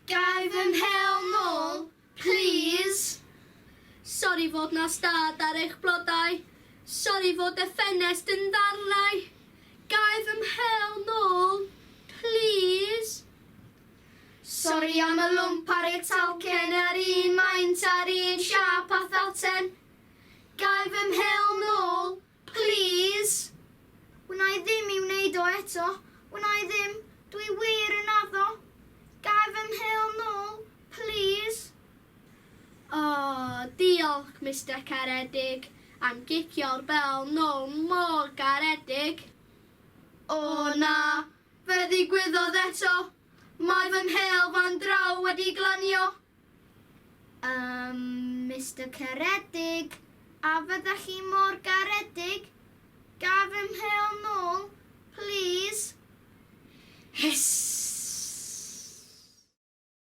Ga i fy mhêl nôl, plîs? Sori fod 'na stad ar eich blodau. Sori fod y ffenest yn ddarnau. Ga i fy mhêl nôl, plîs? Sori am y lwmp ar eich talcen, yr un maint a'r un siâp â thalcen. Ga i fy mhêl nôl, plîs? Wna i ddim i wneud o eto. Wna i ddim. Dwi wir yn addo. Ga i fy mhêl nôl, plîs? O, diolch, Mister Caredig, am gicio'r bêl nôl mor garedig. O na, fe ddigwyddodd eto. Mae fy mhêl fan draw wedi glanio. Yym, Mister Caredig, a fyddech chi mor garedig? Ga i fy mhêl nôl, plîs? Hiss!